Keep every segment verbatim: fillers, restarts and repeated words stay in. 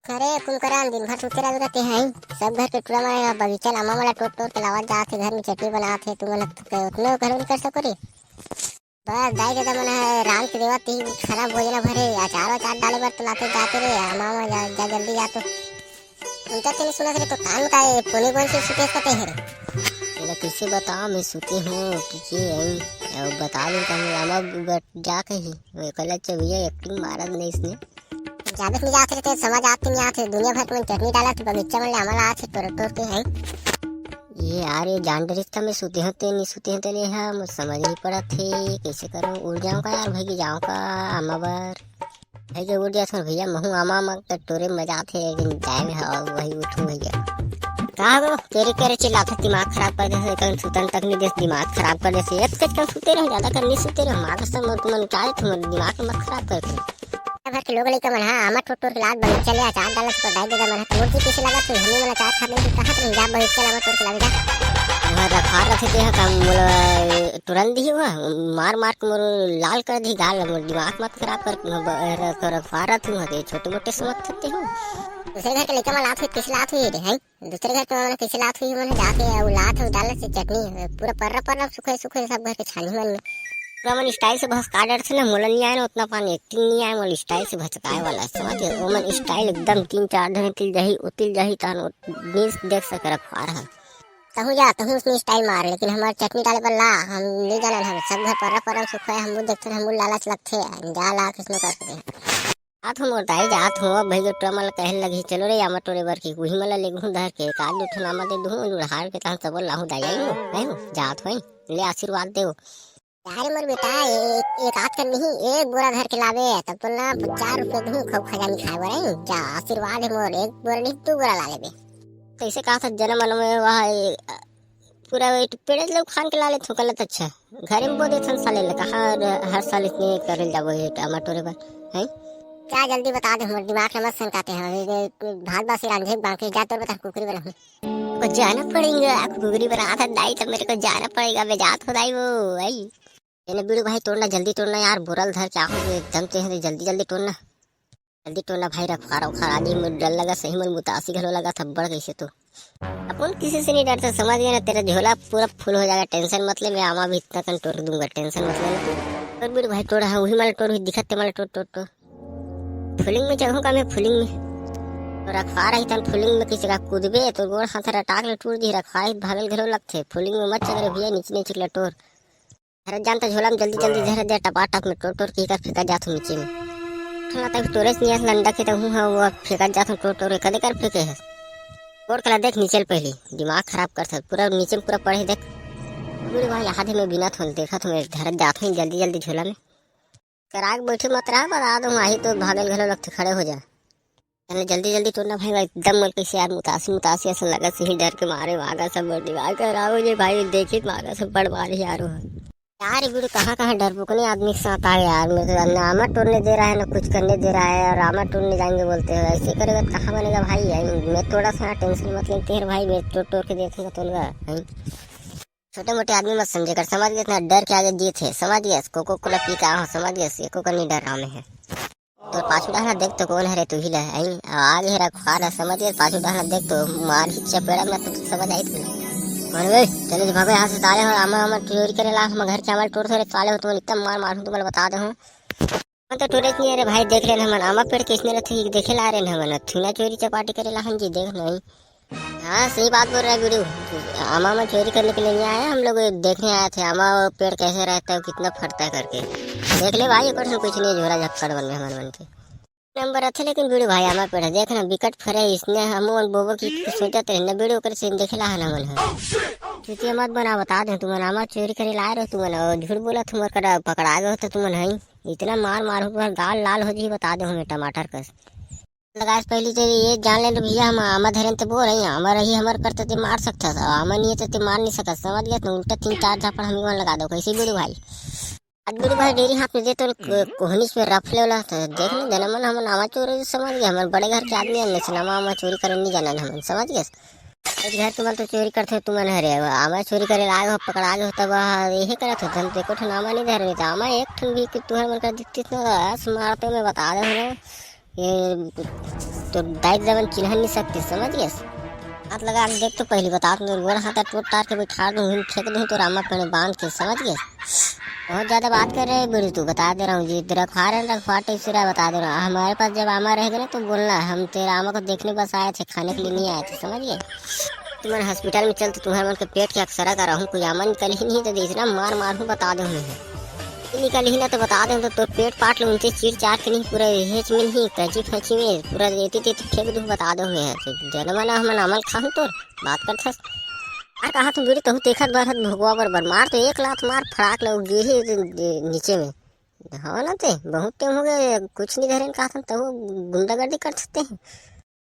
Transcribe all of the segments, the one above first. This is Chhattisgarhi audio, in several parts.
अरे कुंभकरण, दिन भर सुते रहबे गा तें, हैं? सब घर के टूरा मन ह बगीचा ले आमा मन ला टोर टोर के लावत जात हे, घर में चटनी बनात हे, तुमन ह तो उतनो घर में कर सको रे। बस दाई ददा मन ह रांध के देवत ही, खाना भोजन भरे, अचार वचार डाले बर तो लाते जाते रे, आमा मन जा, जा जल्दी जा तो। उनका तेने सुनत रे तो कान का ए, पोने कोन से सुते सकते हे रे? तेला कइसे बताओ, मैं सुते हूँ कि के आई, अब बता दे तो हम लामा ब-, जा कही, मैं कहला, "अच्छा भैया, एक्टिंग मारत नहीं इसने।" जाने नहीं जात रहिते, समझ आत नहीं आत हे, दुनिया भर के मन चटनी डालत हे, बगीचा मन ले आमा ला आत हे, टोर टोर के, हैं? ये यार, ये जान डरिस त मैं सुते हों ते नहीं सुते हों ते ले हा, मोर समझ नहीं पड़त हे, कैसे करूँ, उठ जाऊँ का यार, भाई के जाऊँ का आमा बर? भाई के उठ जात हूँ भैया, महू आमा आमा के टोरे में मजा आत हे, लेकिन जाए में हवा वही उठूँ भैया। का हो, तेरे करे चिल्लात हे, दिमाग खराब कर देथे, कहीं सुतन तक नहीं देस, दिमाग खराब कर देथे, एक कच कहीं सुते रहो, ज्यादा कर नहीं सुते रहो, माँ कसम, तुमन उठा देथे, दिमाग मत खराब कर। भर के लोग लइका मन ह आमा टोर टोर के लात बगीचा ले अचार डालत हे, दाई ददा मन ह तो मोर जी कइसे लागत हे, हमनी मन अचार खाबे तो कहात रही, जा बगीचा ले आमा टोर के लाबे जा। वह रखवार रथे ते ह का मोला टुरन दिही, वह मार मार के मोर लाल कर दिही गाल, मोर दिमाग मत खराब कर, रखवार रथे वह के छोटे मोटे समझ सकते हो। दूसरे घर के लइका मन लात हुई कइसे लात हुई रे, हैं? दूसरे घर के मन कइसे लात हुई, मन जाके अउ लात हुई डालत हे चटनी, पूरा पर्रा पर्रा सुखे सुखे सब घर के छानी मन में। पूरा मन स्टाइल से भसका डरथे ना, मोला नहीं आए ना उतना पानी, एक्टिंग नहीं आए, मोला स्टाइल से भसकाए वाला, समझ गए? वो मन स्टाइल एकदम तीन चार धन तिल जाही, उतिल जाही, तान वो नीस देख सके रखवार ह। तहूँ जा, तहूँ उसने स्टाइल मार, लेकिन हमार चटनी डाले बर ला, हम नहीं जानन, हम सब घर पर्रा पर्रा सुखे, हम देखथन, हम लालच लगथे, जा ला किसने कर सके। जात हूँ मोर दाई, जात हूँ। अब भाई के टूरा मन ल कहे लगही, "चलो रे, आमा टोरे बर के, उही मन ल लेगहूँ धर के, एक आध दू ठन आमा दे दूहूँ, जुड़हार के तहन सबो लाहूँ दाई, आई हो, आई हो, जात हूँ, ले आशीर्वाद देव।" अरे मोर बेटा, ए-, एक आध कन नहीं, एक बोरा धर के लाबे, तब तो ना चार रुपये दूहूँ, खूब खजानी खाए बर, आई हो, जा, आशीर्वाद है मोर, एक बोरा नहीं, दू बोरा ला लेबे। कैसे कहा था, जन्म मन में वह, ए, पूरा पेड़े ल उखान के ला लेथों, गलत। अच्छा, घरे में बो देथन साले ल, कहाँ हर, हर साल इसने करे ल जाबो ये टमाटर बर, हैं? क्या जल्दी बता दे, हमर दिमाग ल मत सनकाते हैं। ये, ये भात बासी रांधे बाकी जा तोर बता कुकरी बनाहूँ। को जाना पड़ेगा, कुकरी बनात है दाई, तो मेरे को जाना पड़ेगा, मैं जात हो दाई वो, आई। एने बीड़ू भाई तोड़ना, जल्दी तोड़ना यार, बोरा ल धर के आहो एकदम, ते जल्दी जल्दी तोड़ना। जल्दी टोना भाई, रखवार उखवार आदि मोर डर लगा, सही मन मुतासी घलो लगा थब्बड़ कैसे तो। अपन किसी से नहीं डरता, समझ गया ना, तेरा झोला पूरा फुल हो जाएगा, टेंशन मत ले, मैं आमा भी इतना कन टोर दूंगा, टेंशन मत लेना। और बीड़ू भाई टोर है, वही माला टोर हुई, दिखते माला टोर, टोर, टोर। फुलिंग में चढ़ूँ का मैं फुलिंग में? तो रखवार ही तन फुलिंग में किसी का कूदबे, तो गोड़ हाथ रटाक ले टूट दी, रखवार ही भागल घलो लगथे, फुलिंग में मत चढ़ रे भैया, नीचे नीचे ले टोर। धरत जान त झोला में जल्दी जल्दी धरत जा, टपाटप में टोर टोर के कर फेंकत जात हूँ नीचे में। ठला तक टोरेच नियस लंडा के तहूँ ह, वो फेंकत जात हूँ टोर टोर के, कदे कर फेंके है। टोर कला देख नीचे ल पहली, दिमाग खराब कर सकत, पूरा नीचे में पूरा पड़े देख। बूढ़ भाई आधे में बिना थोल देखत हूँ, धरत जात हूँ जल्दी जल्दी झोला में। कराक बैठे मत रहा, बता दूँ, आही तो भागल घलो लगथे, खड़े हो जा। चल जल्दी जल्दी टोरना भाई, एकदम मन कैसे यार मुतासी मुतासी ऐसा लगा, सही डर के मारे भागा सब, दिमाग खराब हो जाए भाई, देखित भागा सब बड़ मारे यार वो। यार ये गुरु कहाँ कहाँ डरपोकने आदमी के साथ आ गया यार, मेरे को ना आमा टोरने दे रहा है ना कुछ करने दे रहा है, और आमा टोरने जाएंगे बोलते हैं, ऐसे करेगा तो कहाँ बनेगा भाई? यही मैं थोड़ा सा टेंशन मत लेते हैं भाई, मैं टोर टोर के देखूंगा तो उनका, हैं? छोटे मोटे आदमी मत समझे कर, समझ गए? इतना डर के आगे जीत है, समझ गए? कोको कोला पी के आओ, समझ गए? एको का नहीं डर रहा मैं है। तो पाछू डाहना देख तो कौन हरे, तू ही ले आई। आगे हरा खुआर है, समझ गए? पाछू डाहना देख तो मार ही चपेड़ा में तो समझ आई तू। मन वे, चले जी भागो यहाँ से साले हो, आमा, आमा चोरी करे ला, हम घर के आमा टोर थोड़े साले हो, तुम इतना मार मार हूँ, तुम्हें बता दे हूँ। मन तो टोरे नहीं रे भाई, देख रहे हैं हमन, आमा पेड़ किसने रखे, देखे ला रहे हैं हमन, थीना चोरी चपाटी करे ला हम जी, देख नहीं। हाँ, सही बात बोल रहा है गुरु। आमा में चोरी करने के लिए नहीं आया हम लोग, देखने आए थे आमा वो पेड़ कैसे रहता है, कितना फरता है करके। देख ले भाई, एक कुछ नहीं, झोला झक्कड़ बन गए हमारे मन के। नंबर अच्छे, लेकिन बीड़ू भाई आमा पेड़ है, देख ना, बिकट फरे इसने, हम उन बोबो की सोचत रहे ना, बीड़ू ओकर से देखे ला ना मन है। चुतिया मत बना, बता दे, तुमन आमा चोरी करे लाए रहो, तुमन और झूठ बोला, तुमर करा पकड़ा गए हो तो तुमन है इतना मार मार हो, गाल लाल हो जी, बता दे हमें टमाटर कस। लगाए से पहली तो ये जान ले भैया, हम आमा धरेन ते बोल रही, आमा रही हमर कर ते मार सकता था, आमा नहीं है तो ते मार नहीं सकता, समझ गया? तो उल्टा तीन चार झापड़ हम ही लगा दो, कैसे बीड़ू भाई? आज गुरु भाई डेरी हाथ में दे तो को-, कोहनीस में रफ ले वाला तो देख नहीं देना मन, हमन आमा चोर समझ गए, हमर बड़े घर के आदमी है, लेकिन आमा, आमा चोरी करन नहीं जाना हमन, समझ गए? इस घर के मन तो चोरी करते हो तुमन हरे, आमा चोरी करे लाग हो, पकड़ा गए हो, तब यही करत हो, हम तो एको ठन आमा नहीं धरे, नहीं तो आमा एक ठन भी कि तुहर मन कर दिखती ना, बस मारते मैं बता दे हूँ। ये तो दाई ददा मन चिन्हा नहीं सकते, समझ गए? हाथ लगा के देख तो पहली बता, तो गोड़ हाथ टूट टार के बैठा दूँ, फेंक दूँ तो रामा पेड़ बांध के, समझ गए? बहुत ज्यादा बात कर रहे हैं बीड़ू तू, बता दे रहा हूँ जी, रखवार है, रखवार टाइप से रहा, बता दे रहा हूँ। हमारे पास जब आमा रहेगा ना तो बोलना, हम तेरे आमा को देखने बस आए थे, खाने के लिए नहीं आए थे, समझ गए? तुम्हारे हॉस्पिटल में चल तो तुम्हारे मन के पेट के अक्सरा करा हूँ, कोई आमा निकल ही नहीं तो इतना मार मार हूँ, बता दे हूँ मैं। निकल ही ना तो बता दे तो तोर पेट पाट लो उनसे चीर चार के नहीं, पूरा हेच में नहीं, कैंची फैंची में पूरा रेती तेती फेंक दूँ, बता दे हूँ मैं। तो जनम ना हम नामल खाहूँ तोर बात करत हस। अरे कहा तुम बीड़ी कहूँ देखत बर हत भगवा बर बर मार तो एक लात मार फड़ाक लो गिर ही नीचे में। हाँ ना ते बहुत टाइम हो गया कुछ नहीं धरे कहा था तब गुंडागर्दी कर सकते हैं।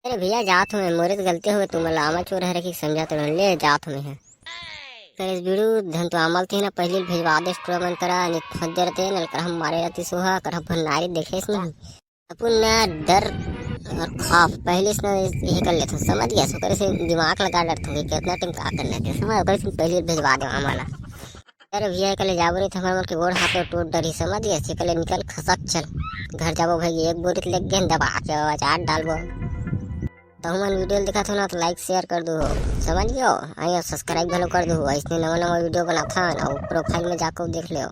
अरे भैया जात हूँ मैं, मोरे तो गलती हो गई, तुम लामा चोर है रखी समझा तो ले जात हूँ मैं। फिर इस बीड़ू धन तो अमल थे ना पहले भेजवा दे स्टोर मन करा नहीं फंस दे रहते नल कर हम मारे रहती सुहा कर हम नारी देखे नहीं। अपन ना डर और खौफ पहले से ना यही कर लेता हूँ, समझ गया? सो करे से दिमाग लगा डरता हूँ कि कितना टाइम का करना है, समझ? ओकरे से पहले भेजवा दे हमारा। अरे भैया कल जाबो नहीं तो हमारे मन के गोड़ हाथ में टूट डरी, समझ गया? से कल निकल खसक चल घर जाबो भाई, एक बोरी लग गए दबा के आवाज आठ डालबो। तो हमन वीडियो देखा था ना तो लाइक शेयर कर दो, समझ गयो? आइए सब्सक्राइब घलो कर दो, ऐसे नवा नवा वीडियो बनाता ना, प्रोफाइल में जाकर देख लो।